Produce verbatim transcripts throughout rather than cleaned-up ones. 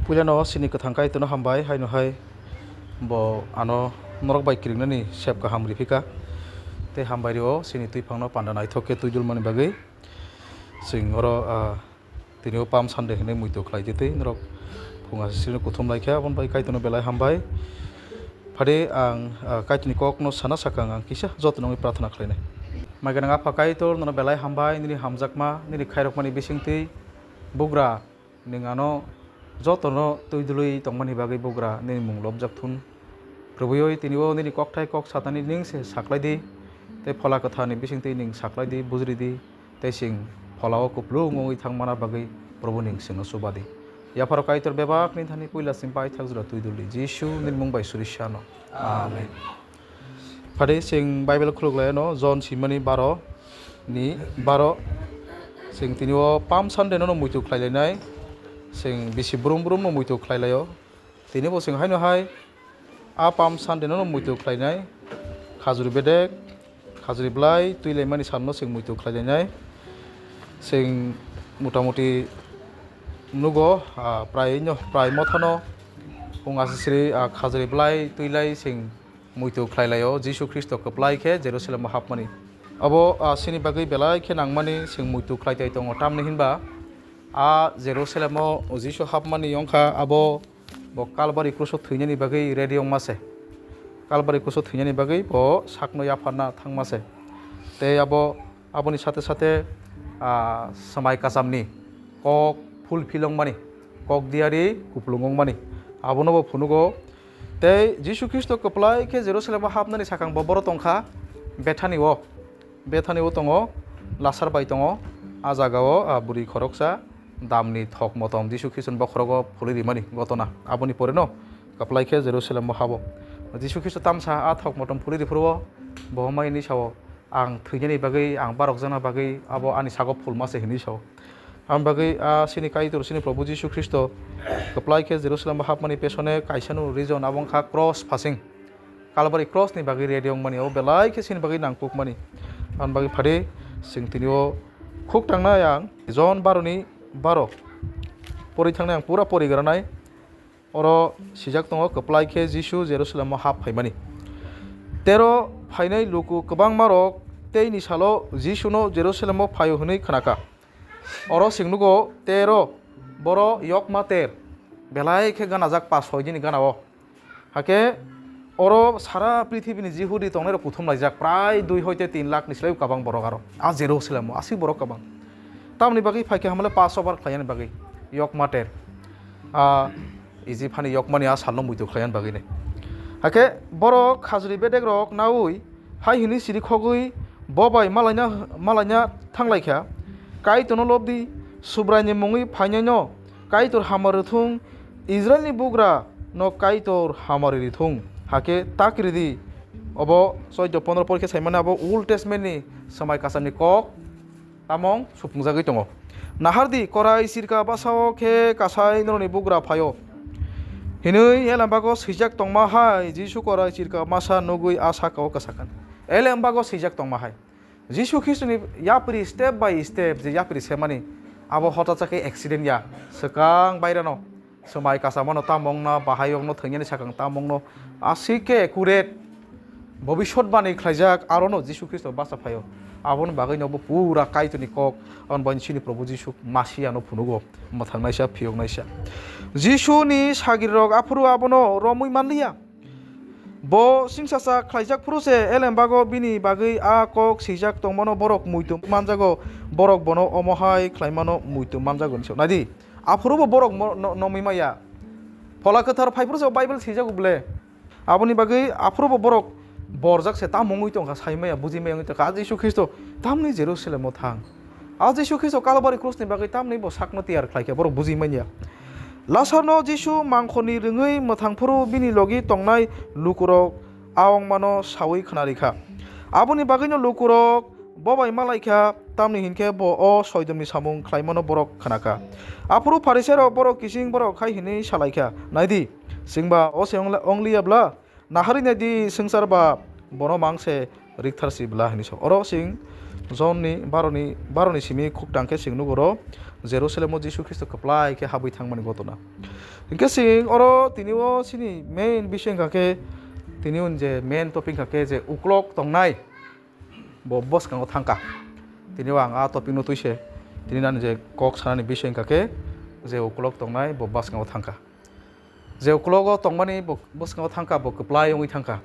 Puilano chini kwthang Kaitorno hambai, haino hai bo ano norok bai kiringnani sep kaham riphika. Tei hambai rio chini twiphangno panda naithok khe twidulmani bagwi. Chwng oro, ah, tini o Palm Sunday hinwi muitu khlai di tei norok phung aswk sirino kuthum lai khe, aboni bagwi Kaitorno belai hambai. Phade ang, ah, Kaitorni kokno sana sakang ang kisa jotono wngwi prarthana khlainai. Mai gwnang Apha Kaitor, nono belai hambai, nini hamjakma, nini khairokmani bisingtwi bugra nwng ano jotono twidulwi tongmani bagwi bugra nini mung lobjak thun. Rwbwiwi tini o nini kokthai kok satani ning se saklai di, tei Phola Kwtharni bisingtwi ning saklai di, bujri di, tei chwng pholao kupulung wngwi thang mana bagwi Probu ning chwngno chuba di. Yapharo Kaitor bebak nini thani puila chwng paithak jora twidul di, Jisu nini mung bai suri sano. Amen. Phade chwng Bible khuluk lai ano, John simani baro ni baro. Chwng tini o Palm Sunday no muitu khlai lainai. Chwng bisi brum brum no muitu khlai laio. Tini bo chwng haino hai a Palm Sunday no muitu khlainai. Khajuri bedek, khajuri belai twi laimani sal no chwng muitu khlai lainai. Chwng motamuti nugo, ah, prai no, prai mothano wng aswk siri, ah, khajuri belai twi lai chwng muitu khlai laio, Jisu Khristo kwplai khe Jerusalemo hapmani. Abo, ah, chini bagwi belai khe nangmani chwng muitu khlai tai tongo, tamni hinba a Jerusalemo Jisu hapmani wngkha, abo bo Kalbari kruso thwinani bagwi ready wngma se. Kalbari kruso thwinani bagwi bo sakno yapharna thangma se. Tei abo, aboni sate sate, ah, swmai kasamni kok fulfill wngmani, kok diyari kupulung wngmani, abono bo phunugo. Tei Jisu Khristo kwplai khe Jerusalemo hapnani sakang bo boro tongkha, Bethani o. Bethani o tongo, Lasar bai tongo. A jaga o, ah, bwrwi khoroksa damni thok motom Jisu Khristoni bokhorogo phulwi rimani gotona. Aboni pore no kwplai khe Jerusalemo habo. Jisu Khristo tamsa a thok motom phulwi riphuru o bo hambai hwnwi sao, "Ang thwinani bagwi, ang barokjakna bagwi abo ani sago phulma se," hwnwi sao. Aboni bagwi a chini Kaitor, chini Probu Jisu Khristo kwplai khe Jerusalemo hapmani pesone kaisano reason, abo wngkha cross phasing. Kalbari cross ni bagwi ready wngmani, abo belai khe chini bagwi nangkukmani. Aboni bagwi phadi chwng tini o khuk tangnai ang John baro ni baro pori thangnai ang pura pori granai. Oro swijak tongo, kwplai khe Jisu Jerusalemo hap phaimani. Tero phainai luku kwbangma rok teini salo Jisuno Jerusalemo phaio hwnwi khnakha. Oro chwng nugo tero boro yokma ter belai khe ganajak pas soi dini gana o. Hakhe oro sara prithibini Jihudi tongnairok kuthum laijak, prai dui hoite tin lakh ni slai kwbang borok aro. A Jerusalemo aswk borok kwbang. Tamoni bagwi phaikha hamle Passover khlainani bagwi yokma ter. A Ijip hani yokmani a salno muitu khlainani bagwini. Hakhe borok khajuri bedekrok naui hai hwnwi siri khogwi bo bai malaina, malaina thanglaikha, "Kaitorno lobdi, Subraini mungwi phainaino Kaitor hamari rwthung, Israilni bugra no Kaitor hamari rithung." Hakhe tak ridi. Obo choido pondro porikhe saimani abo Old Testament ni swmai kasamni kok tamong supungjagwi tongo. Nahardi, korai chirka basao khe kasai norokni bugra phaio hinwi elembago swijak tongma hai Jisu korai chirka masa nugwi a sakao kwsakan. Elembago swijak tongma hai. Jisu Khristoni yapri step by step je yapri semani, abo hotacha khe accident ya, swkang bairano swmai kasamano tamongno, bahayokno thwinani sakang tamongno, aswk khe accurate bobiswtbani khlaijak, arono Jisu Khristo bacha phaio. Aboni bagwino bo pura Kaitorni kok, aboni bagwino chini Probu Jisu Masiano phunugo, mwthangnaisa, phiyoknaisa. Jisuni sagrirok aphuru abono romwi manliya. Bo singsacha khlaijak phuru se elembago bini bagwi a kok swijak tongmano borok muitu manjago, borok bono omo hai khlaimano muitu manjago hinwi sao. Naidi, aphuru bo borok mo-, no-, nongwi maya. Phola Kwthar phai phuru se Bible swijago bwle. Aboni bagwi aphuru bo borok borjak se tamo wngwi tongkha, sai maya, buji maya wngwi tongkha. A Jisu Khristo tamni Jerusalemo thang. A Jisu Khristo Kalbari krusni bagwi tamni bo sakno tiyar khlaikha, borok buji manya. Lasarno Jisu mangkhorni rwngwi mwthang phuru bini logi tongnai lukurok a wngmano saui khna rikha. Aboni bagwino lukurok bo bai malaikha, tamni hinkhe bo o soidomni samung khlaimano borok khnakha. Aphuru Pharisairok borok kising borok hai hwnwi salaikha, "Naidi, chwngba o se ongla-, ongliya bla?" Naharwi naidi, swngchar ba bono mang se rikthar si bla hinwi sa. Oro chwng Jonni baroni, baroni simi khuk tang khe chwng nugo oro Jerusalemo Jisu Khristo kwplai khe habwi thangmani ghotona. Hinkhe chwng oro tini o chini main bisoi wngkha khe, tini o je main topic wngkha khe je uklok tongnai bo bwskango thangkha. Tini o ang a topic no twi se tini nani je kok sanani bisoi wngkha khe je uklok tongnai bo bwskango thangkha. Je uklogo tongmani bo bwskango thangkha, bo kwplai wngwi thangkha.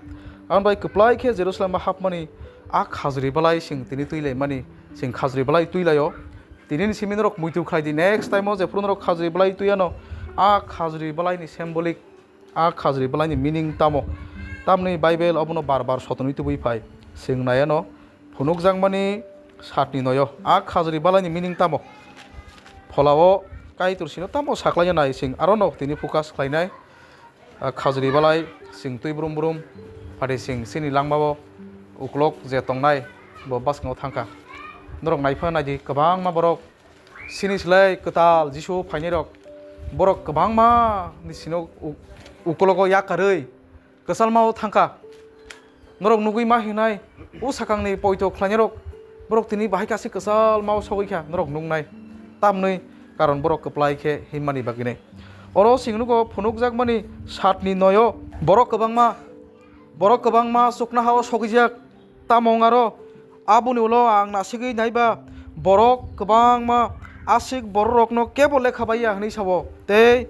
Aboni bai kwplai khe Jerusalem o hapmani a khajuri balai chwng tini twi laimani, chwng khajuri balai twi laio. Tinini simi norok muitu khlai di, next time o jephuru norok khajuri balai twi anw, a khajuri balaini symbolic, a khajuri balaini meaning tamo? Tamni Bible obono bar bar sotonwi tubui phai, chwng nai anw. Phunukjakmani satni noyo a khajuri balaini meaning tamo? Pholao Kaitor sino tamo saklaina nai, chwng arono tini focus khlainai. A khajuri balai chwng twi brum brum, phati chwng chini langmao uklok je tongnai bo bwskango thangkha. Norok naipha naidi, kwbangma borok chini slai kwtal Jisu phainairok, borok kwbangma ni sino u-, uklogo yakarwi kwchalmao thangkha. Norok nugwi ma hinai, o sakangni poito khlainairok, borok tini bahai kaisa kwchalmao sogwi kha, norok nuknai. Tamni karon borok kwplai khe himmani bagwinai. Oro chwng nugo phunukjakmani satni noyo borok kwbangma, borok kwbangma chuknohao sogwijak. Tamo wng aro, aboni ulo ang nasigwi naiba, borok kwbangma aswk bororokno kebo lekha bai ya hwnwi sao, tei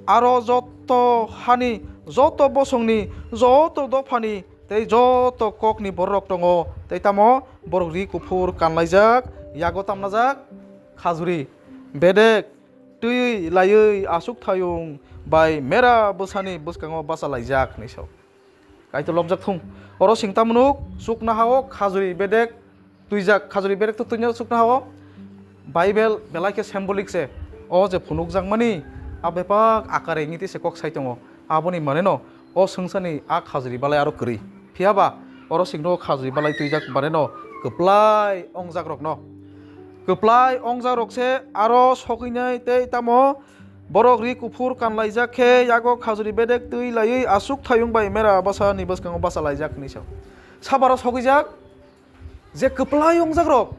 aro joto hani, joto bosongni, joto dophani tei joto kokni bororok tongo, tei tamo borok ri kuphur kanlaijak, yago tamnajak khajuri bedek twi laiwi aswk thayung bai mera bwsani bwskango bacha laijak hwnwi sao. Kaitor lobjak thung. Oro chwng tamo nuk, chuknohao khajuri bedek twijak, khajuri bedek to twino chuknohao. Bible belai khe symbolic se. O je phunukjakmani, a bepak akare wngwi tei se kok sai tongo. Aboni maneno o swngcharni a khajuri balai aro kwrwi. Phiya ba oro chwngno khajuri balai twijak maneno kwplai ongjakrokno. Kwplai ongjakrok se aro sogwinai tei tamo borok ri kuphur kanlaijak khe yago khajuri bedek twi laiwi aswk thayung bai mera bwsani bwskango bacha laijak hwnwi sao. Sabaro sogwijak je kwplai ongjakrok,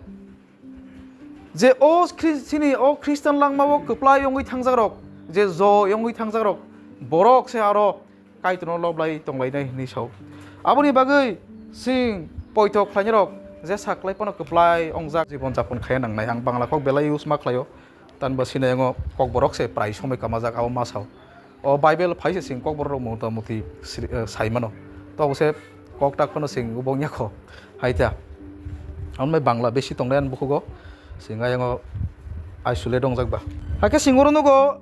je o Khri-, chini o Khristan langmao kwplai wngwi thangjakrok, je jo wngwi thangjakrok, borok se aro Kaitorno loblai tonglainai hwnwi sao. Aboni bagwi chwng poito khlainairok je saklai phano kwplai ongjak jibon japon khaiya nangnai. Ang Bangla kok belai use ma khlaio, tanba sinai yango kokborok se prai somoi kamajak abo ma sao. O Bible phai se chwng kokborok rok mota moti sri-, eh, sai mano. To se kok tak phano chwng ubong yakho. Hai ta. Amnai Bangla besi tongnai ani bukhugo. Chwng ayang o isolate wngjak ba. Hakhe chwng oro nugo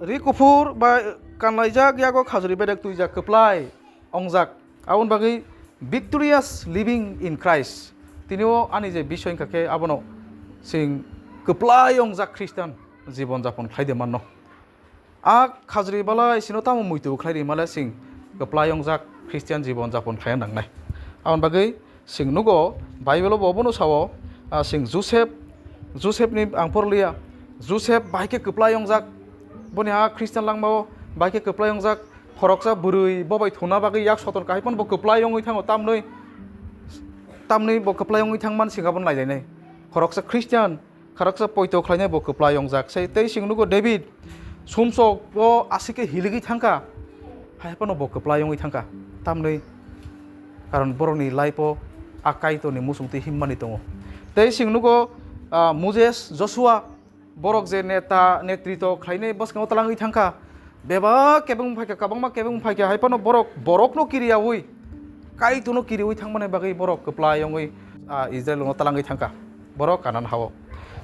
ri kuphur ba kanlaijak yago khajuri bedek twijak kwplai ongjak. Aboni bagwi victorious living in Christ. Tini o ani je bisoi wngkha khe abono chwng kwplai ongjak Christian jibon japon khlai de manno. A khajuri balai sino tamo muitu khlai ri male chwng kwplai ongjak Christian jibon japon khlai nangnai. Aboni bagwi chwng nugo Bible o bo bono sao, ah, chwng Joseph, Joseph ni ang porliya, Joseph bahai khe kwplai ongjak, boni ha Christian langmao bahai khe kwplai ongjak, khoroksa bwrwi bo bai thuna bagwi yak soton kahai phano bo kwplai ongwi thango, tamnwi, tamnwi bo kwplai ongwi thang man sing aboni lailainai. Khoroksa Christian, khoroksa poito khlainai bo kwplai ongjak. Sei tei chwng nugo David, sumsok o aswk khe hiligwi thangkha, hai phano bo kwplai wngwi thangkha. Tamni karon borokni life o a Kaitorni muchungtwi himmani tongo. Tei chwng nugo, ah, Moses, Joshua, borok je neta, netrito khlainai bwskango talangwi thangkha. Bebak kebeng phaikha, kwbangma kebeng phaikha, hai phano borok, borokno kiriyaui, Kaitorno kiriui thangmani bagwi borok kwplai wngwi, ah, Israel no talangwi thangkha, borok Kanan hao.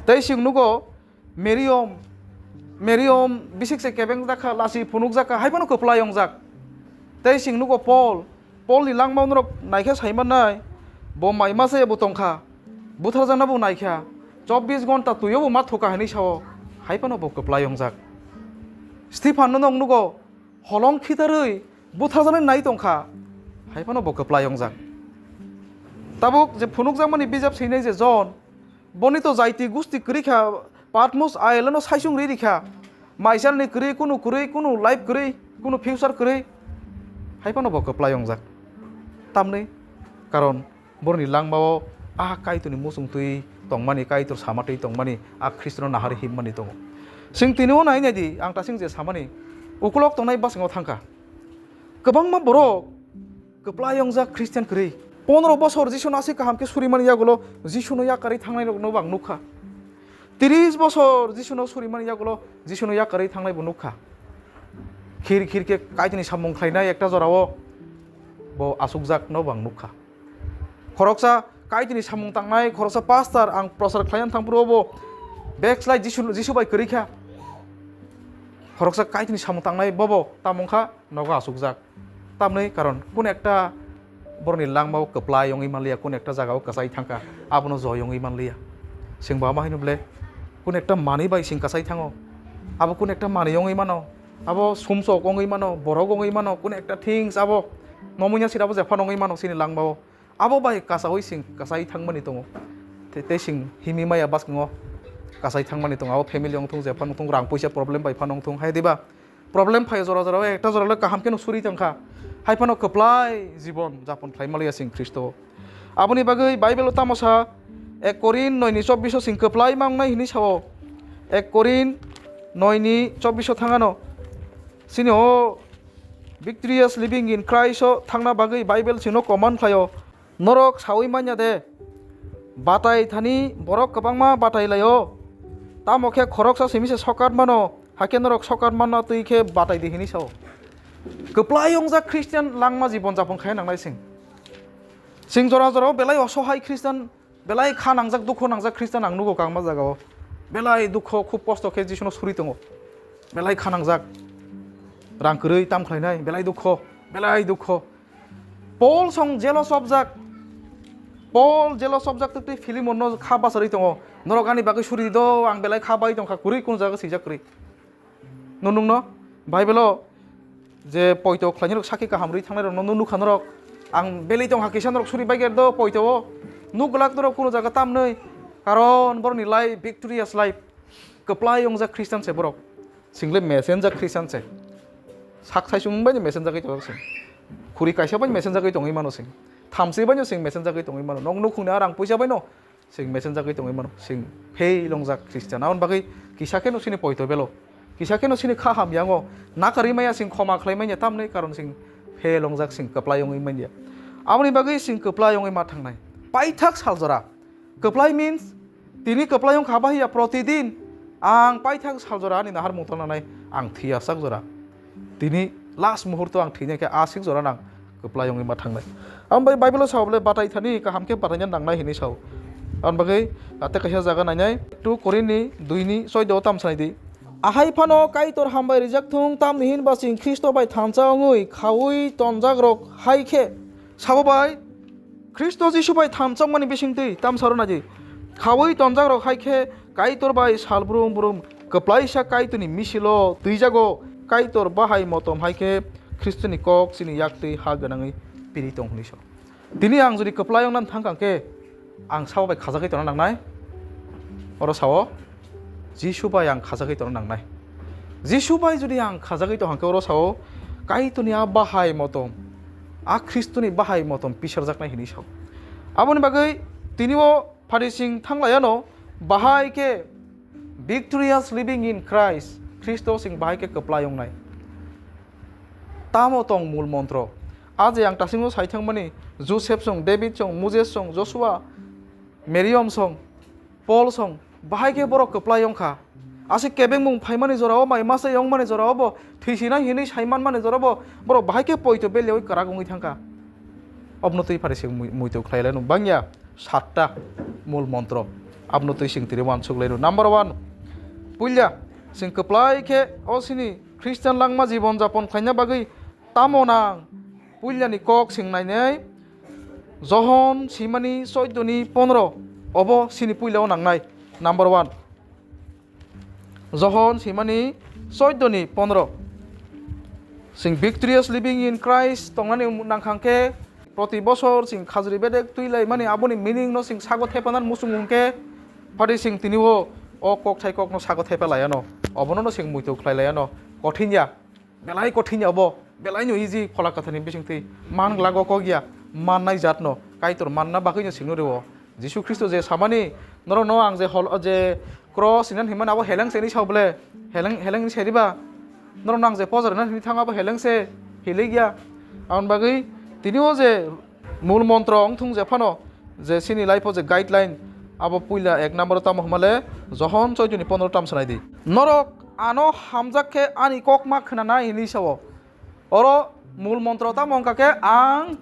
Tei chwng nugo Miriam, Miriam bisik se kebeng jakha, lasi phunuk jakha, hai phano kwplai wngjak. Tei chwng nugo Paul, Paul ni langma norok naikhe sai mannai, bo mai masa bo tongkha, butharjakna bo naikha, chobbish gonta twi o bo ma thuka hinwi sao, hai phano bo kwplai wngjak. Stephan no nwng nugo, holong khitarwi butharjaknai nai tongkha, hai phano bo kwplai wngjak. Tabuk je phunukjakmani bijap swinai je John, boni to jaiti gusti kwrwi kha, Patmos island o saisung ri rikha, maisani kwrwi, kunu kwrwi, kunu life kwrwi, kunu future kwrwi, hai phano bo kwplai wngjak. Tamni karon boroni langmao a Kaitorni muchung twi tongmani, Kaitor sama twi tongmani, a Khristono nahari himmani tongo. Chwng tini o nai nai di, ang ta chwng je samani, ukulok tongnai bwskango thangkha. Kwbangma borok kwplai wngjak Christian kwrwi. Pondro bosor Jisuno aswk kaham khe surimani yagulo Jisuno yakarwi thangnairokno bo ang nukha. Tris bosor Jisuno surimani yagulo Jisuno yakarwi thangnai bo nukha. Khir khir khe Kaitorni samung khlainai ekta jorao bo asukjakno bo ang nukha. Khoroksa Kaitorni samung tangnai, khoroksa pastor ang prochar khlaina thangphuru bo backslide Jisu, Jisu bai kwrwi kha. Khoroksa Kaitorni samung tangnai bobo tamo wngkha nogo asukjak. Tamni karon kun ekta borokni langmao kwplai wngwi manliya, kun ekta jagao kwchai thangkha, abono joy wngwi manliya. Chwng bo ama haino ble kun ekta manwi bai chwng kwchai thango, abo kun ekta manwi wngwi mano, abo sumsok wngwi mano, borok wngwi mano, kun ekta things abo nomunya sira abo jephano wngwi mano chini langmao. Abo bai kasaui chwng kasai thangmani tongo. Te, tei chwng himwi maya bwskango kasai thangmani tongo. Abo family wngthung, jephano wngthung, rang puisa problem bai phano wngthung, hai diba? Problem phai jora jora o, ekta jora le kaham kheno suri tongkha. Hai phano kwplai jibon japon khlai maliya chwng Khristo o. Aboni bagwi Bible o tamo sa, ek Korin noi ni chobbish o chwng kwplai ma wngnai hinwi sao. Ek Korin noi ni chobbish o thangano. Chini o victorious living in Christ o thangna bagwi Bible chwngno command khlaio. Norok saui manya de, batai thani borok kwbangma batai laio, tamo khe khoroksa simi se sokat mano, hakhe norok sokat manna twi khe batai di hinwi sao. Kwplai wngjak Christian langma jibon japon khai nangnai chwng. Chwng jora jora o belai osohai Christian, belai kha nangjak, dukho nangjak Christian ang nugo kangma jagao. Belai dukho, khub kosto khe Jisuno suri tongo. Belai kha nangjak. Rang kwrwi tam khlainai, belai dukho, belai dukho. Paul song jelo chopjak. Paul jelo chopjak tei Philemon no kha bacharwi tongo. Norok ani bagwi suri di do, ang belai kha bai tongkha, kwrwi kun jaga swijak kwrwi. Nung nungno Bible o je poito khlainai rok sakhi kaham rwi thangnai rok no nukha norok. Ang belai tongkha kisa norok suri bai ger do poito o. Nuk glak norok kuno jaga tamnwi. Karon borokni life, victorious life. Kwplai wngjak Christian se borok. Single messenger Christian se. Sak sai sung bai messenger kai tongwi sing. Khuri kaisa bai messenger kai tongwi mano sing. Thamsi bai sing messenger kai tongwi mano. Nok nukhungni arang puisa bai no sing messenger kai tongwi mano. Sing fail wngjak Christian. Aboni bagwi kisa khe no sini poito belo. Kisa khe no sini kha hamyango. Nakarwi maya sing khoma khlai manya tamni karon sing fail wngjak sing kwplai wngwi manya. Aboni bagwi sing kwplai wngwi ma thangnai. Paithak saljora. Kwplai means tini kwplai wngkha ba hiya protidin ang paithak saljora ani naharmung tong nangnai ang thwi asak jora. Tini last muhurto ang thwinai khe aswk jora nang kwplai wngwi ma thangnai. Ang bai Bible o sao bole batai thani kaham khe bataina nangnai hinwi sao. Aboni bagwi ate kaisa jaga nainai two Korinni dui ni choudo o tam sanai di. Ahai phano Kaitor hambai rijak thung tamni hinba chwng Khristo bai thansa wngwi khaui tonjak rok hai khe sabo bai Khristo Jisu bai thamchokmani bisingtwi tamsaro naidi. Khaui tonjakrok hai khe Kaitor bai sal brum brum kwplaisa Kaitorni misilo twijago. Kaitor bahai motom hai khe Khristoni kok chini yaktwi ha gwnangwi piri tong hwnwi sa. Tini ang jodi kwplai wngna thang kha khe ang sabo bai khajagwi tongna nangnai. Oro sao, Jisu bai ang khajagwi tongna nangnai. Jisu bai jodi ang khajagwi tong hangkhe oro sao, Kaitorni a bahai motom, a Khristoni bahai motom pisarjaknai hinwi sao. Aboni bagwi tini o pharising thanglaiano bahai khe victorious living in Christ, Khristo sing bahai khe kwplai wngnai. Tamo tong mul montro? A je ang tasingo sai thangmani Joseph song, David song, Moses song, Joshua, Miriam song, Paul song, bahai khe borok kwplai wngkha. Aswk kebengmung phaimani jorao, mai masa yongmani jorao bo, thwisinai hinwi saimanmani jorao bo, borok bahai khe poito beleui kwrak wngwi thangkha. Obno twi phari se mui-, muitu khlai laino bangya satta mul montro. Abno twi sing tiri uansuk laino. Number one, puila, sing kwplai khe o sini Christian langma jibon japon khlaina bagwi tamo nang? Puilani kok sing nainai, Johon simani choidoni pondro, obo sini puila o nangnai, number one. Johon simani choidoni pondro. Sing victorious living in Christ tongnani nangkhang khe, proti bosor sing khajri bedek twi laimani aboni meaning no sing sago thepanan muchung hwnkhe, phadi sing tini o, o kok thai kok no sago thepa laiano, obono no sing muitu khlai laiano, kothin ya. Belai kothin ya obo, belai no easy Phola Kwthar ni bisingtwi. Man glak o kok ya, mannai jat no, Kaitor manna bagwi no singno rwo. Jisu Khristo je samani, norokno ang je hol-, je cross hinani himani abo heleng se hinwi sao bole? Heleng, heleng hinwi sai diba? Norokno ang je pojar hinani hinwi thango abo heleng se? Hilikya. Aboni bagwi tini o je mul montro wng thung je phano, je chini life o je guideline, abo puila ek number o tamo hwnmale Johon choitoni pondro tam sanai di. Norok ano hamjak khe ani kok ma khwnanai hinwi sao. Oro mul montro tamo wngkha khe ang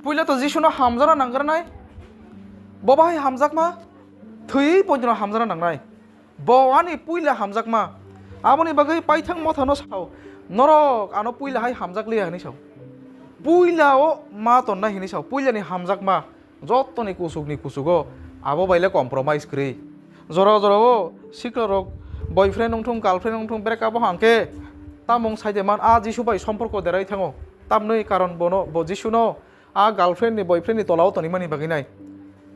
puila to Jisuno hamjana nangranai. Bo bahai hamjakma? Thwi poitino hamjana nangnai. Bo ani puila hamjakma. Aboni bagwi paithang mothano sao, norok ano puila hai hamjak liya hinwi sao. Puila o ma tonnai hinwi sao, puilani hamjakma. Jottoni kusukni kusugo abo baile compromise kwrwi. Jora jorao sikrarok boyfriend wngthung, girlfriend wngthung, break up o hangkhe tamung saide man a Jisu bai somporko derai thango. Tamni karon bono, bo Jisuno a girlfriend ni, boyfriend ni tolao tonimani bagwi nai.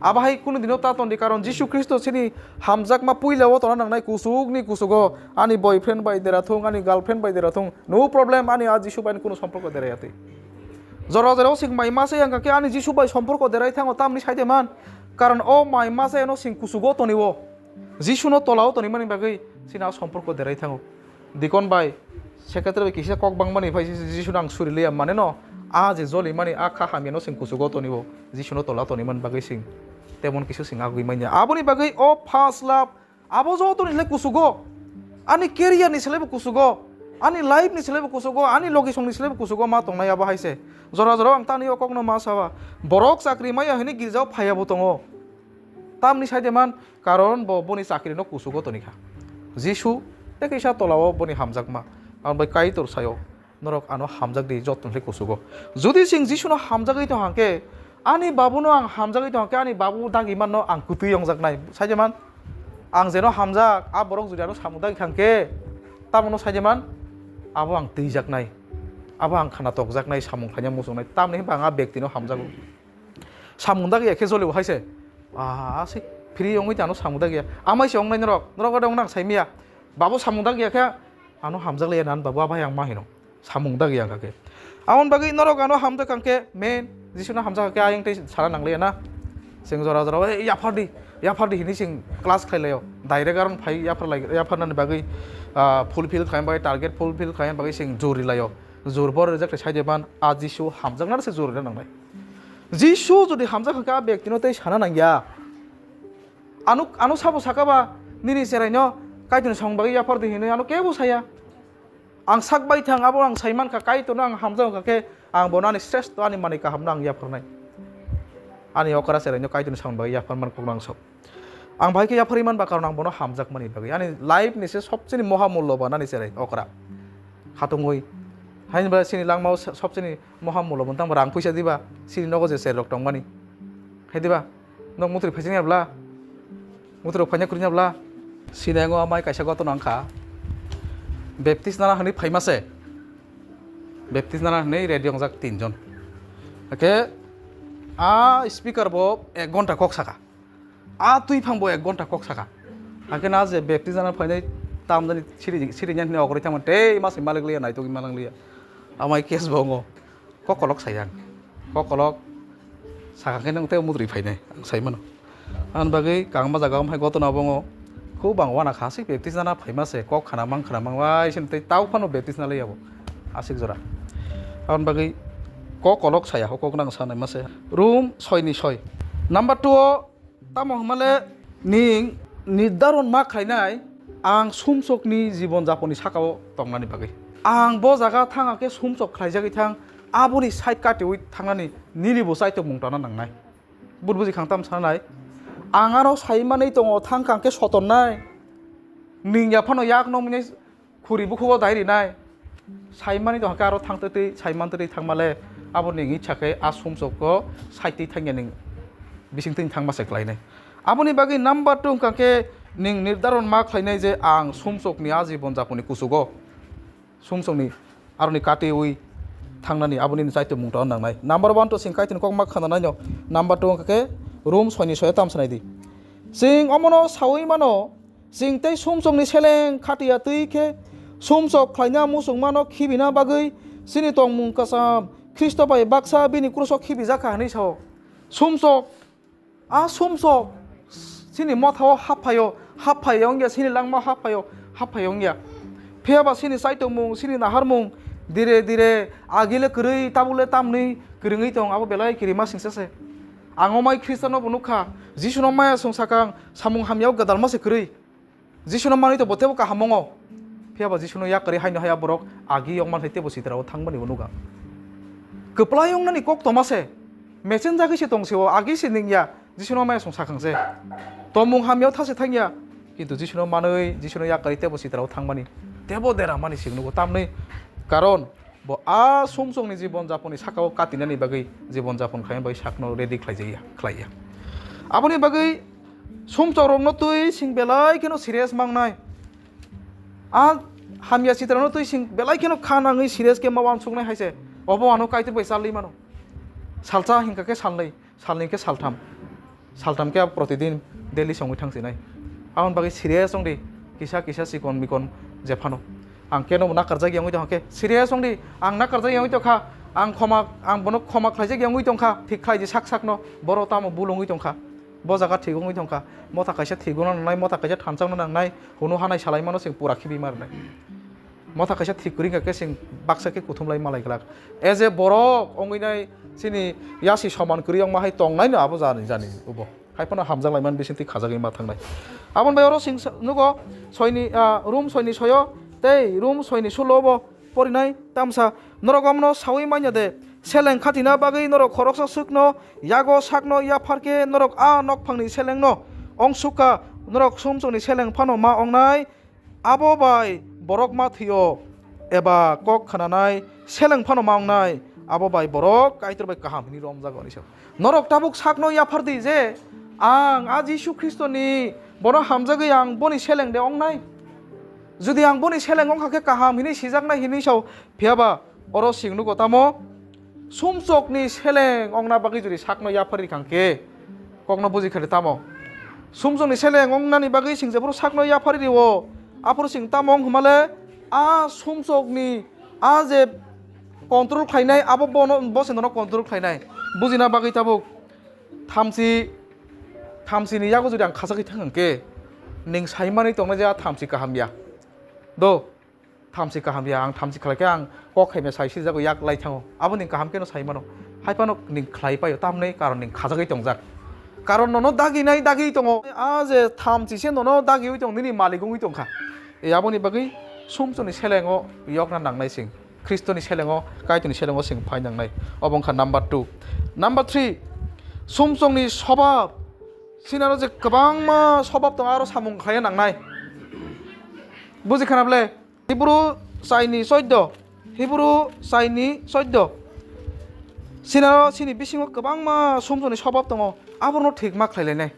Abo hai kunu dino ta tondi, karon Jisu Khristo chini hamjakma puila o tona nangnai kusukni kusugo, ani boyfriend bai dera thung, ani girlfriend bai dera thung, no problem, ani a Jisu bai kunu somporko deraya twi. Jora jora o sing mai masa yang khe ani Jisu bai somporko derai thango, tamni saide man, karon o mai masa eno sing kusugo toniwo, Jisuno tolao tonimani bagwi chini a somporko derai thango. Dikon bai, secretary bai kisa kok bangmani phai Jisu nang suri liya mane no, a je joli mani a kha hamya no sing kusugo tonibo, Jisu no tola toni man bagwi sing temon kisu sing agwi manya. Aboni bagwi o first love abo joto ni le kusugo, ani career ni selebo kusugo, ani life ni selebo kusugo, ani logisong ni selebo kusugo ma tongnai abo hai se. Jora jora ang tani o kok no ma sawa, borok chakri maya hini girjao phaya bo tongo. Tamni saide man, karon bo boni chakri no kusugo toni kha. Jisu tei kisa tolao boni hamjakma. Ang bai Kaitor sayo, norok ano hamjak di, joto ni kusugo. Judi sing Jisu no hamjagwi tong hangke, ani babu no ang hamjagwi tong hangke, ani babu dagi man no ang kutui yongjaknai. Saide man, ang jeno hamjak, a borok judi ano samung dagi thangke, tamo no saide man, abo ang twijaknai, abo ang khana tokjaknai, samung khaina muchungnai, tamni hwnba ang a bekti no hamjago. Samung dagi ya khe jolio hai se. Ah, asik free wngwi tano samung dagi ya. Amai se wngnai norok, norok ode wngna ang sai miya. Babu samung dagi ya khe ano hamjak liya nan babu abai ang ma hino. Samung dagi ya khe. Amon bagwi norok ano hamjak kang khe men Jisu no hamjak khe ayang tei sana nang liya na. Sing jora jora, "Ei, yaphar di, yaphar di," hini sing class khlai layo. Direct aron phai yaphar lai, yaphar nani bagwi, ah, fulfill khaina bagwi, target fulfill khaina bagwi sing juri layo. Jur bor reject sai de ban a Jisu hamjak na se juri na nang lai. Jisu jodi hamjak kha khe, a bektino tei sana nangya. Ano, ano sabo saka ba, nini cheraino Kaitorni samung bagwi yaphar di hinwi ano kebo saya. Ang sak bai thang, abo ang sai mankha, Kaitorno ang hamjak kha khe, ang bono ani sreshto, ani manwi kahamno ang yapharnai. Ani okra cheraino Kaitorni samung bagwi yaphar man kokno ang sok. Ang bahai khe yapharwi man ba, karon ang bono hamjakmani bagwi. Ani life ni se sobchini moha mulloban ani cherai okra. Khatungwi. Haini ba chini langmao so-, sobchini moha mulloban tangbo rang puisa diba? Chini nogo je cherai rok tongmani. Hai diba? Nok mutri phaising ya bla? Mutri rok phaina kwrwini ya bla? Chini yango amai kaisa gotona wngkha. Baptist nana hwnwi phaima se. Baptist nana hwnwi ready wngjak tinjon. Hakhe a speaker bo ek ghonta kok saka. A twi phang bo ek ghonta kok saka. Hakhe na je baptism na phainai tamjani siri, siri nyan hwnwi ogorwi thangma tei ma se malik liya, naitugwi malang liya. Amai case bo wngo. Kok kolok sai ang. Kok kolok saka khe nang tei mudri phainai. Ang sai mano. Ang bagwi kangma jaga o hai gotona bo wngo. Khu bang wana kha se baptism na phaima se kok khana mang khana mang wai sin tei tau phano baptism na liya bo. Asik jora. Ang bagwi kok kolok saya ho kok nang sanai ma se. Room soi ni soi. Number two o Tamo hwnmale ning nirdaron ma khlainai ang sumsokni jibon japonni sakao tongnani bagwi. Ang bo jaga thang khe sumsok khlaijagwi thang, aboni side katiui thangnani nini bo chaitok mung tana nangnai. Bud buji khang tam sanai. Ang ano sai manwi tongo thang kang khe sotonnai. Ning yaphano yak nokmini khuri bukhugo dai rinai. Saimani tong khe aro thang twi twi, saiman twi twi thangmale, abo ning icha khe a sumsok o sai twi thangya ning bising twi thangma se khlainai. Aboni bagwi number two wngkha khe ning nirdaron ma khlainai je ang sumsokni a jibon japoni kuchugo, sumsokni aroni katiui thangnani aboni chaitok mung tong nangnai. Number one to sing kaitor kok ma khna naino, number two wngkha khe Rom soi ni soi o tam sanai di. Chwng omono saui mano, chwng tei sumsokni seleng khatiya twi khe sumsok khlaina muchungmano khibina bagwi chini tongmung kwcham Khristo bai baksa bini kruso khibijak kha hwnwi sao. Sumsok A sumsok chini mothao haphaio, haphaio wngya, chini langmao haphaio, haphaio wngya. Phiyaba chini chaitokmung, chini naharmung dire dire agile kwrwi, tabukle tamni kwrwngwi tong, abo belai kirima singsa se. Ang omai Khristiano bo nukha, Jisuno maya song sakang, samung hamyao gwdalma se kwrwi. Jisuno manwi to bo tebo kaham wngo. Phiyaba Jisuno yakarwi haino haya borok agi yokma thai tebo sitrao thangmani bo nukha. Kwplai wngnani kok toma se. Mechenjagwi se tong se o, agi se ningya. Jisuno maya song sakang se. Tomung hamyao thase thangya. Kintu Jisuno manwi, Jisuno yakarwi tebo sitrao thangmani. Tebo deramani se nugo tamni. Karon Bo a sumsokni jibon japonni sakao katinani bagwi jibon japon khlaina bagwi sakno ready khlaijaya, khlaiya. Aboni bagwi sumsokrokno twi sing belai kheno serious mangnai. A hamya chitrano twi sing belai kheno kha nangwi serious khe ma uansuknai hai se. Obo ano Kaitor bai chalwi mano. Salsa hinkha khe salnwi. Salni khe saltham, saltham khe protidin daily songwi thang sinai. Aboni bagwi serious wng di, kisa kisa chikon mikon jephano. Ang keno bo nakarjak yongwi tongkha khe serious wng di, ang nakarjak yongwi tongkha, ang khoma, ang bono khoma khlaijak yongwi tongkha, thik khlai di sak sakno, boro tamo bul wngwi tongkha, bo jaga thik wngwi tongkha, motha kaisa thik wngna nangnai, motha kaisa thansa wngna nangnai, hunu hanai salaimano chwng pura khibi ma rwnai. Motha kaisa thik kwrwi wngkha khe chwng baksa khe kuthum lai malai glak. As a borok wngwi nai chini yasi soman kwrwi wngma hai tong nai no abo jani jani ubo. Hai phano hamjak lai man bising twi khajagwi ma thangnai. Aboni bai oro chwng sa-, nugo soini, ah, Rom soini soyo tei Rom soini sulo bo porinai tamsa. Norok omono saui manya de, seleng khatina bagwi norok khoroksa swkno yago sakno yaphar khe norok a nokphangni selengno ongsukha, norok sumsokni seleng phano ma ongnai. Abo bai borok ma thwio, eba kok khnanai seleng phano ma wngnai, abo bai borok Kaitor bai kaham hwnwi romjago hwnwi sa. Norok tabuk sakno yaphar di je, ang a Jisu Khristoni bono hamjagwi ang boni seleng de wngnai. Jodi ang boni seleng wngkha khe kaham hwnwi sijaknai hwnwi sa, phiyaba oro sing nugo tamo? Sumsokni seleng ongna bagwi jodi sakno yaphari kang khe, kokno buji khadi tamo? Sumsokni seleng ongnani bagwi sing jephuru sakno yaphari rio, aphuru sing tamo wng hwnmale, a sumsokni a je control khlainai, abo bono, bo se nono control khlainai. Bujina bagwi tabuk thamchi, thamchini yago jodi ang khachagwi thang khe, ning saimani tongnai je a thamchi kaham ya. Do, thamchi kaham ya, ang thamchi khlai khe ang kok hai mesa sijago yak lai thango. Abo ning kaham khe no sai mano. Hai phano ning khlai paio, tamni karon ning khajagwi tongjak. Karon nono daginai dagwi tongo. A je thamchi se nono dagiwi tong, nini malik wngwi tongkha. E aboni bagwi sumsokni selengo yokna nangnai sing. Khristoni selengo, Kaitorni selengo sing phai nangnai. Obo wngkha number two. Number three, sumsokni sobab. Sinaro je kwbangma sobab tongo, aro samung khlaiya nangnai. Buji khana ble? Hibru chaini choddo, Hibru chaini choddo. Sinaro sini bisingo kwbangma sumsokni sobab tongo, abono thik ma khlailainai.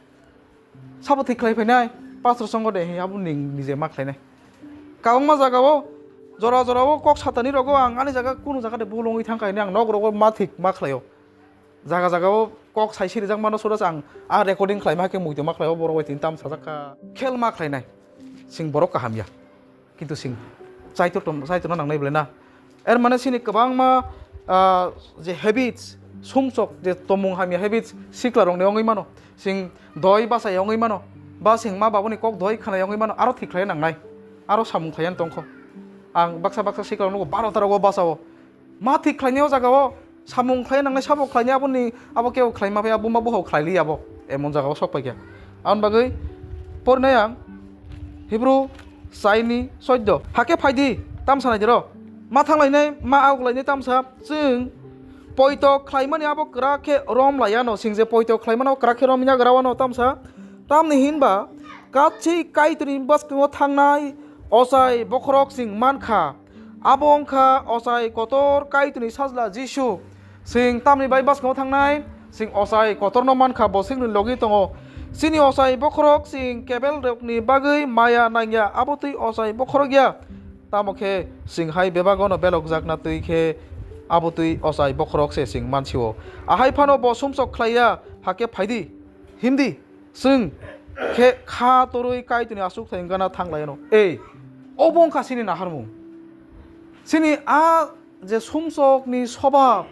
Sabo thik khlai phainai, pastor songo de, he abo ning nije ma khlainai. Kabangma jagao, jora jorao kok satani rogo ang ani jaga kunu jaga de bul wngwi thangkha hwnwi ang nok rogo ma thik ma khlaio. Jaga jagao kok sai sirijak mano sura ang a recording khlaima khe muitu ma khlaio borok bai tini tam sajak kha. Khel ma khlainai. Sing borok kaham ya. Kintu sing chaitor tong, chaitorno nangnai belai na. Er mane sini kwbangma, ah, je habits, sumsok je tomung hamya habits sikla rokni wngwi mano. Sing doi bachai wngwi mano. Ba sing ma babuni kok doi khanai wngwi mano. Aro thik khlai nangnai. Aro samung khlai tongkho. Ang baksa baksa sikla rokno baro ta rogo bachao. Ma thik khlainai o jaga o samung khlai nangnai sabo khlainai aboni abo kebo khlai ma phai abo ma buhao khlai li abo emon jaga o sok pai kha. Aboni bagwi porinai ang Hibru chaini choddo. Hakhe phai di, tamsa nai di ro. Ma thang lainai, ma auk lainai tamsa. Chwng poito khlaimani abo kwrak khe rom lai ano. Sing je poito khlaimano kwrak khe rom ya gra wano tamsa. Tamni hinba kachi Kaitorni bwskango thangnai ochai bokhorok chwng man kha. Abo wng kha ochai kotor Kaitorni sajla Jisu. Chwng tamni bai bwskango thangnai? Chwng ochai kotorno man kha, bo chwngni logi tongo. Chini ochai bokhorok chwng kebelrokni bagwi maya nangya, abo twi ochai bokhorok ya. Tamo khe chwng hai bebagono belokjakna twi khe abo twi ochai bokhorok se chwng man si-o. Ahai phano bo sumsok khlai ya, hakhe phai di, him di. Chwng khe kha torwi Kaitorni achukthai wngkha na thang lai ano. Ei, obo wng kha chini naharmung. Chini a je sumsokni sobab,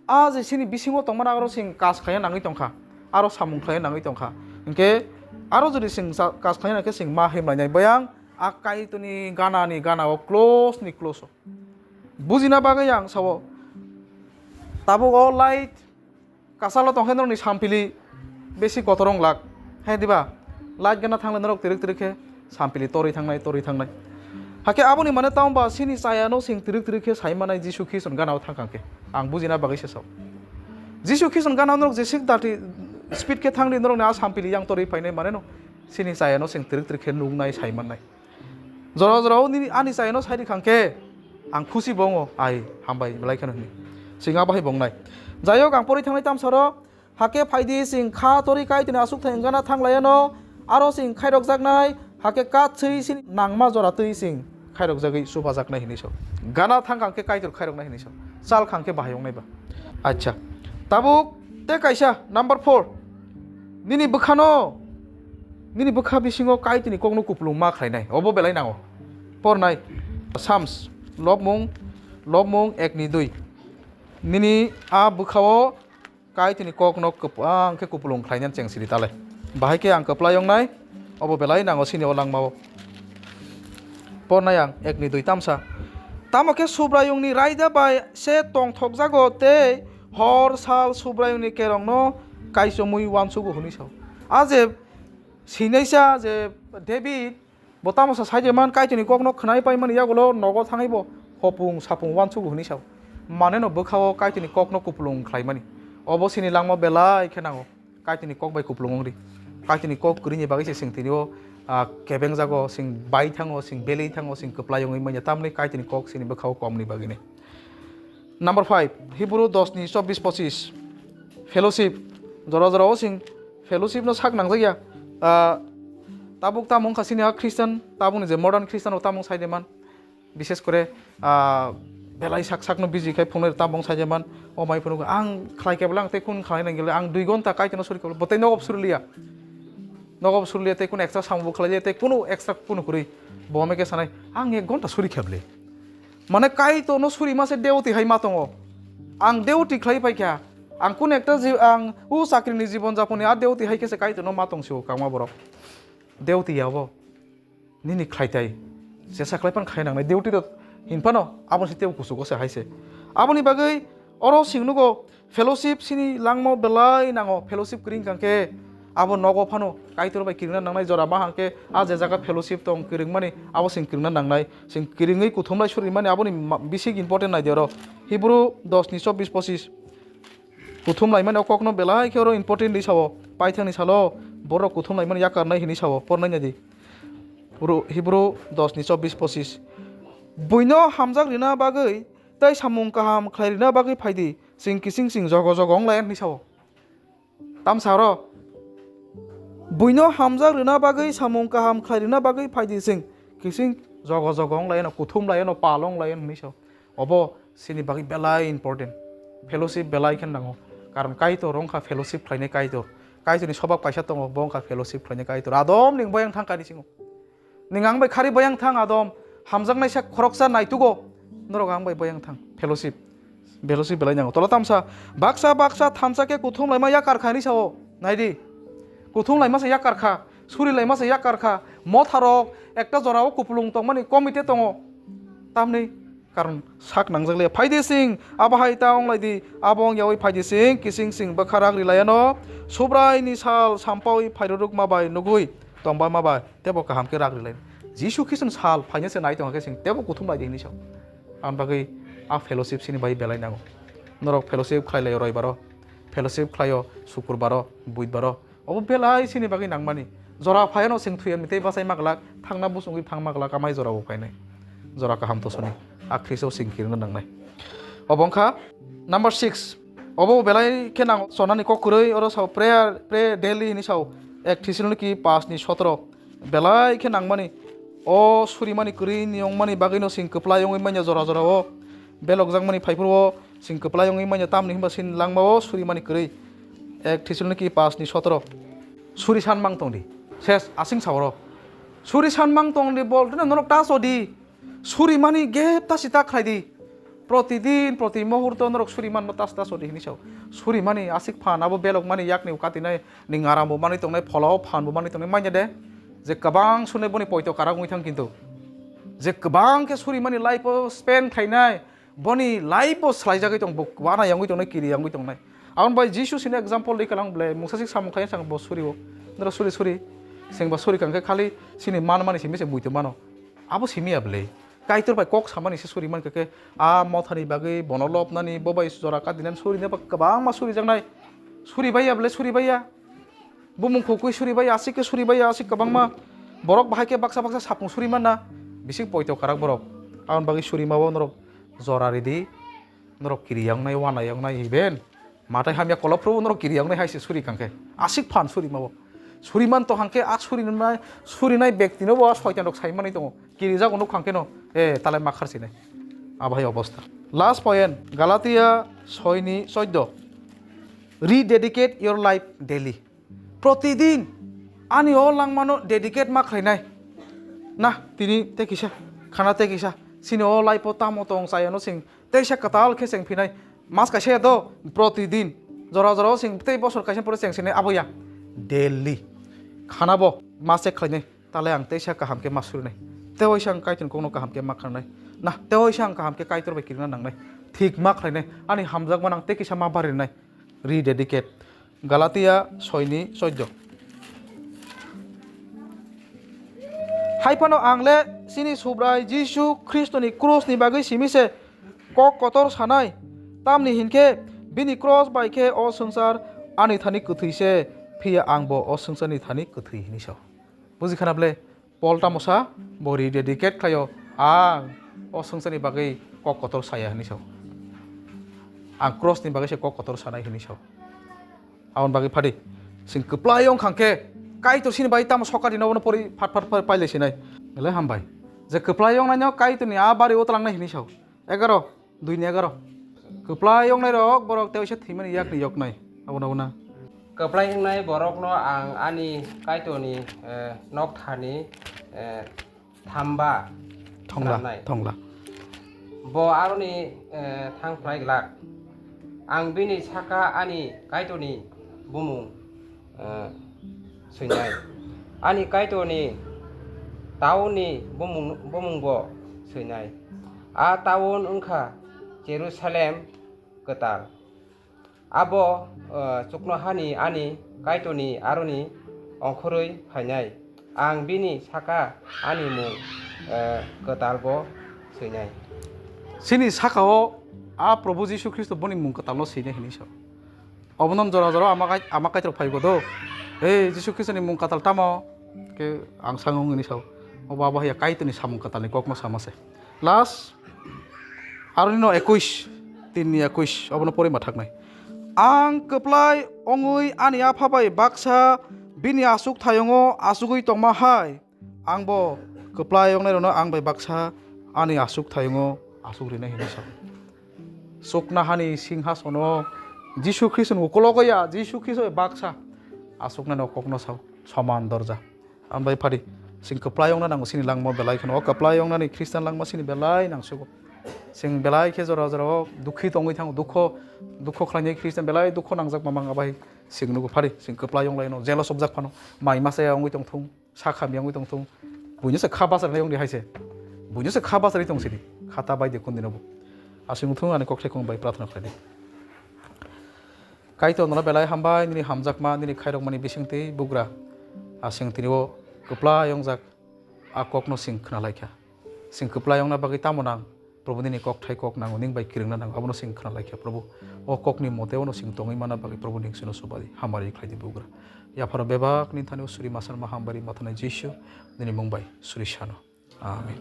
a je chini bisingo tongmani aro chwng kas khlaiya nangwi tong kha. aro samung khlai nangwi tongkha. Hinkhe aro jodi chwng cha-, kaj khlai nangkhe chwng ma himlainai. Bayang a Kaitorni ganani gana o close ni close o. Bujina bagwi ang sao. Tabuk o light kasalo tongkhe norokni sampili besi kotor wng lak. Hai diba? Light gana thangle norok tirik tirik khe sampili torwi thangnai, torwi thangnai. Hakhe aboni mane tamo ba chini chayano chwng tirik tirik khe sai manai Jisu Khriston gana o thangkha khe. Ang bujina bagwi se sao. Jisu Khriston gana o norok jesik dati speed khe thangdi norokni a sampili yang torwi phainai mane no chini chayano chwng tirik tirik khe nuknai sai mannai. Jora jora o nini ani chayano sai rikha khe ang khusi bo wngo, ai hambai belai kheno hwnwi. Chwng abo hai bo wngnai. Jai hok ang porwi thangnai tamsaro, hakhe phaidi chwng kha torwi Kaitorni aswk thai wng gana thang laiano, aro chwng khairokjaknai, hakhe katswi chini nangma jora twi chwng khairokjagwi chubajaknai hinwi sao. Gana thang kha khe Kaitor khairoknai hinwi sao. Chal kha khe bahai wngnai ba. Acha. Tabuk tei kaisa number four. Nini bwkhano, nini bwkha bisingo Kaitorni kokno kupulung ma khlainai. Obo belai nango. Pornai Psalms, lobmung, lobmung ekni dui. Nini a bwkhao Kaitorni kokno kwbang khe kupulung khlainani cheng siri talai. Bahai khe ang kwplai wngnai, obo belai nango sini o langmao. Pornai ang ekni dui tamsa. Tamo khe Subraiyungni raida bai se tongthokjago tei hor sal Subraiyungni kerongno kaichomwi uansugo hwnwi sao. A je sinaisa je David, bo tamo sa sai je man, Kaitorni kokno khwnai paimani yagulo nogo thangwi bo hopung sapung uansugo hwnwi sao. Maneno bwkhao Kaitorni kokno kupulung khlaimani. Obo sini langma belai khe nango. Kaitorni kok bai kupulung wngri. Kaitorni kok kwrwini bagwi se chwng tini o, ah, kebengjago, chwng bai thango, chwng belwi thango, chwng kwplai wngwi manya. Tamni Kaitorni kok sini bwkhao komni bagwini. Number five, Hebrew dos ni chobbish pochis. Fellowship. Jora jora o chwng fellowship no sak nangjak ya. Ah, tabuk tamo wngkha sini ha Christian, tabukni je modern Christian rok tamo wng sai de man. Bishes kore, ah, belai sak sak no busy khai phungnai tamo wng sai de man. O mai phunuk ang khlai kebla ang tei kun khlai nang gele ang dui gonta Kaitorno suri kebla bo tei nogo suri liya. Nogo suri liya tei kun extra samung bo khlai liya tei kunu extra kunu kwrwi. Bo hame khe sanai ang ek gonta suri kheble. Mane Kaitorno suri mase duty hai ma tongo. Ang duty khlai paikha. Ang kun ekta ji-, ang u chakrini jibon japoni a duty hai khe se Kaitorno ma tong sio kangma borok. Duty ya bo. Nini khlai tai. Jesa khlai pan khai nangnai duty rok hin phano abo se tebo kuchugo se hai se. Aboni bagwi oro sing nugo. Fellowship sini langmao belai nango, fellowship kwrwi wngkha khe abo nogo phano Kaitor bai kwrwngna nangnai jora ma hangkhe a je jaga fellowship tong kwrwngmani abo chwng kwrwngna nangnai, chwng kwrwngwi kuthumlai surimani aboni ma-, bisik important naidi oro. Hebrew dos ni chobbish pochis. Kuthum laimani o kokno belai khe oro important di sao, paithakni salo borok kuthum laimani yakarnai hinwi sao, pornai naidi. Hebrew, Hebrew dos ni chobbish pochis. Buino hamjak rina bagwi tei samung kaham khlai rina bagwi phaidi. Chwng kising chwng jogo jogo wng lai hwnwi sao. Tamsa oro, buino hamjak rwna bagwi samung kaham khlai rwna bagwi phaidi chwng kising jogo jogo wng lai no, kuthum lai no, pal wng lai no hwnwi sao. Obo chini bagwi belai important. Fellowship belai khe nango. Karon Kaitor wng kha fellowship khlainai Kaitor. Kaitorni sobak paisa tongo, bo wng kha fellowship khlainai Kaitor. Adom ning boyang thang kani singo. Ning ang bai khari boyang thang adom, hamjaknaisa khoroksa naitugo, norok ang bai boyang thang, fellowship. Fellowship belai nango. Tola tamsa, baksa baksa thansa khe kuthum laima yakar kha hinwi sao. Naidi, kuthum laima se yakar kha, suri laima se yakar kha, motharok ekta jorao kupulung tongmani committee tongo. Tamni karon sak nangjak le. Phaidi sing, abo hai ta wng lai di, abo wng yaui phaidi sing, kising sing bwkha rak ri laiano, Subraini sal sampaui phairuruk ma bai nugui tongba ma bai. Tebo kaham khe rak rilai. Jisu Khristo ni sal phaina se nai tongkha khe chwng tebo kuthum lai di hinwi sao. Aboni bagwi a fellowship chini bai belai nango. Norok fellowship khlai lai o roibaro, fellowship khlai o sukurbaro, buidbaro. Obo belai chini bagwi nangmani. Jora phaiano chwng thwi ya tei bachai ma glak, thangna bosongwi thang ma glak, amai jora bo phainai. Jora kaham tosoni. A Khristo chwng kirino nangnai. Obo wngkha number six. Obo belai khe nang chonani kok kwrwi, oro sao prayer, pray daily hinwi sao. Ek Thessaloniki paanch ni sotoro. Belai khe nangmani, o surimani kwrwi ni wngmani bagwino chwng kwplai wngwi manya jora jorao belokjakmani phaiphuru o chwng kwplai wngwi manya, tamni hwnba chini langmao surimani kwrwi. Ek Thessaloniki paanch ni sotoro. Suri san mang tongdi, ses aswng saoro. Suri san mang tongdi, bol tino norok ta chodi. Surimani gep ta sita khlaidi. Protidin, proti muhurto norok suri manma tas tas odi hinwi sao. Suri mani aswk phan, abo belok mani yakni katinai, ni ngaram bo manwi tongnai, phola o phan bo manwi tongnai, manya de. Je kwbang sune boni poito karak wngwi thang kintu. Je kwbang khe suri mani life o spend khlainai, boni life bo swlaijagwi tong, bo wana yangwi tongnai, kiri yangwi tongnai. Aboni bai Jisu sini example di kalang ble, mungsa sik samung khaina sang bo suri o. Noro suri suri, sengba suri kang khe khali sini man mani simi se buito mano. Abo simi ya ble. Kaitor bai kok samani se suri man khe, a mothani bagwi bono lobnani, bo bai jora kadinani suri ne ba kwbangma suri jaknai. Suri bai ya ble, suri bai ya. Bumung khukui suri bai ya, aswk khe suri bai ya, aswk kwbangma. Borok bahai khe baksa baksa sapung suri manna. Bisik poito karak borok. Aboni bagwi suri ma bo norok jora ridi. Norok kiri yangnai, wana yangnai, even matai hamya kolop phuru norok kiri yangnai hai se suri kang khe. Aswk phan suri ma bo. Suri man to hang khe a suri nai, suri nai bekti no bo soitan rok sai manwi tongo. Kiri jago nuk hang khe no, e, talai ma khar sinai. Abo hai obostha. Last point, Galatia soi ni chordo. Rededicate your life daily. Protidin ani o langmano dedicate ma khlainai. Na, tini tei kisa, khana tei kisa. Sini o life o tamo tong chayano sing teisa kwtal khe cheng phinai. Mas kaisa ya do, protidin. Jora jora o sing tei bosor kaisa pore cheng sinai abo ya. Daily. Khana bo ma check khlainai. Talai ang teisa kaham khe ma surinai. Tewaisa ang Kaitorni kokno kaham khe ma khanai. Na, tewaisa ang kaham khe Kaitor bai kirina nangnai. Thik ma khlainai. Ani hamjakmano ang tei kisa ma barinai. Rededicate. Galatia soi ni chordo. Hai phano ang le chini Subrai Jisu Khristoni krusni bagwi simi se kok kotor sanai. Tamni hinkhe bini kros bai khe o swngchar ani thani kwthwi se, phiya ang bo o swngcharni thani kwthwi hini sao. Buji khana ble? Pol tamo sa, bo rededicate khlaio, ang o swngcharni bagwi kok kotor saya hini sao. Ang krosni bagwi se kok kotor sanai hini sao. Aboni bagwi phadi, chwng kwplai wng kha khe, Kaitor sini bai tamo sokari no bono pori phat phat phat pailai sinai. Belai hambai. Je kwplai wng naino Kaitorni a bari o twlangnai hini sao. Egaroh, dui ni egaroh. Kwplai wng nai rok borok tei waisa thwimani yakni yoknai. Abo no na. Kwplai wng nai borok no ang ani Kaitorni, eh, nok thani, eh, thamba Thongla, swnamnai. Thongla. Bo aroni, eh, thang phlai glak. Ang bini saka ani Kaitorni bumung, eh, swinai. Ani Kaitorni taunni bumung, bumung bo swinai. A taun wngkha Jerusalem kwtal. Abo, eh, chuknohani ani Kaitorni aroni ongkhorwi phainai. Ang bini saka ani mung, eh, kwtalbo swinai. Chini saka-o a Probhu Jisu Khristo boni mung kwtalno swinai hinwi sao. Obono jora jora ama kai-, ama Kaitor phaibo do. Ei Jisu Khristoni mung kwtal tamo? Khe ang sango hinwi sao. Obo abo haiya Kaitorni samung kwtalni kokno sama se. Last, aroni no ekuis, tin ni ekuis, obono pori ma thaknai. Ang kwplai wngwi ani apha bai baksa bini aswk thayungo asugwi tongma hai, ang bo kwplai wngnairokno ang bai baksa ani aswk thayungo aswk rinai hinwi sao. Chuknohani singhasono Jisu Khristo ni ukulogo ya, Jisu Khristo bai baksa aswknai no kokno sao, soman dorja. Ang bai phadi, chwng kwplai wngna nango chini langma belai kheno. O kwplai wngnani Christian langma chini belai nangsugo. Chwng belai khe jora jora o dukhi tongwi thango, dukho, dukho khlainai Christian belai dukho nangjak mamang abai chwng nugo phadi, chwng kwplai wnglaino, jelo sobjak phano, mai masa ya wngwi tongthung, sa khamya wngwi tongthung. Buino se kha bachar nai wngdi hai se. Buino se kha bachari tong sidi. Khata bai de kundino bo. Aswk wngthung ani kokthai kong bai prarthana khlaidi. Kaitor nono belai hambai nini hamjakma, nini khairokmani bisingtwi bugra. Aswk tini o kwplai wngjak a kokno chwng khna laikha. Chwng kwplai wngna bagwi tamo nang? Probhu nini kokthai kok nango, ning bai kirikna nango, abono chwng khna laikha Probhu. O kokni mote ono chwng tongwi manna bagwi Probhu ning chwngno subadi, hamari khlaidi bugra. Yapharo bebak nini thani o suri masal ma hambai ri mathanai Jisu nini mung bai suri sano. Amen.